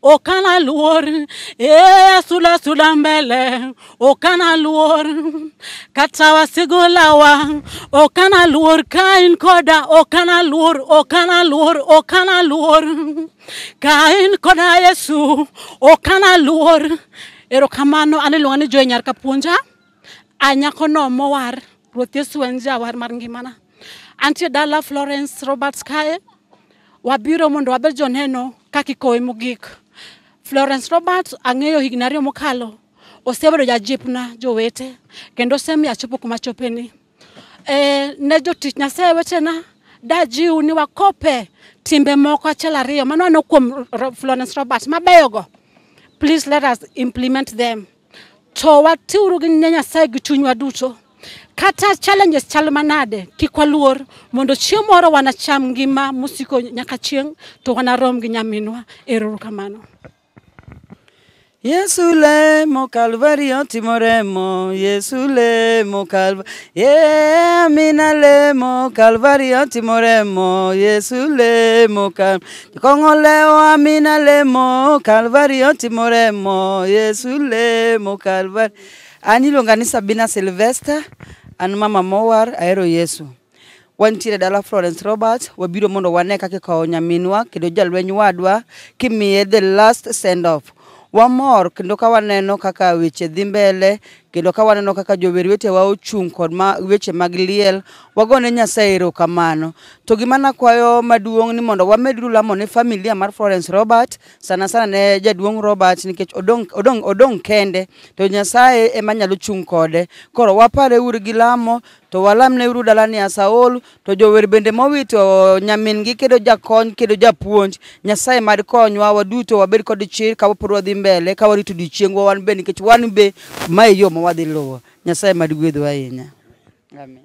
Okana luor, e sula sula mbele, okana luor. Kata wasigu lawa, okana luor ka in koda, okana luor, okana luor, okana luor. Ka in koda Yesu, okana luor. Erokamano, an iluonga ni Joy Nyar Kapuonja. Anyakono mowar, Ruoth Yesu en jawar mar ngimana. Antie dala Florence Roberts kae, wabiro mondo wabed joneno kaka ikowe mogik. Florence Roberts ang'eyo higni 2 mokalo, osebedo jajipna jowete, kendo osemiyo achopo kuma achopeni. Ne jotich Nyasaye wetena, dajiw ni wakope timbe moko achiel ariyo mano kuom Florence Roberts mabeyogo. Please let us implement them. To watiuru gi Nyasaye gi chunywa duto. Kata challenges chal manade, kik waluor, mondo chieng' moro wanacham ngima mosiko nyaka chieng', to wanarom gi nyaminwa. Erokamano. Yesu lemo Kalvari otimo remo, Yesu lemo Kalvari, yeah, amina lemo Kalvari otimo remo, Yesu lemo Kalvari, kong'o lewo amina lemo Kalvari otimo remo, Yesu lemo Kalvari. An iluonga ni Sabina Sylvester, an mama mowar, ahero Yesu. Wantiere dala Florence Roberts, wabiro mondo wane kaka ikowo nyaminwa kendo jalweny wadwa kimiye the last send off. Wamor kendo ka waneno kaka weche dhi mbele, kendo ka waneno kaka jower wetewa ochung' kod weche mag liel, wagone Nyasaye erokamano. To gima nakwayo maduong' ni mondo wamed lamo ne familia mar Florence Robert, sana sana ne jaduong' Robert nikech odong' kende, to Nyasaye ema nyalo chung' kode. Koro wapare uru gi lamo, to walamne uru dalani Asaol, to jower bende mowito nyamin gi kendo jakony kendo japuonj, Nyasaye mad konywa waduto wabed kod chir ka wapod wadhi mbele, ka warito odiochieng'wa wan be, nikech wan be mae yo ma wadhi luwo. Nyasaye mad gwedhwa ahinya. Amen.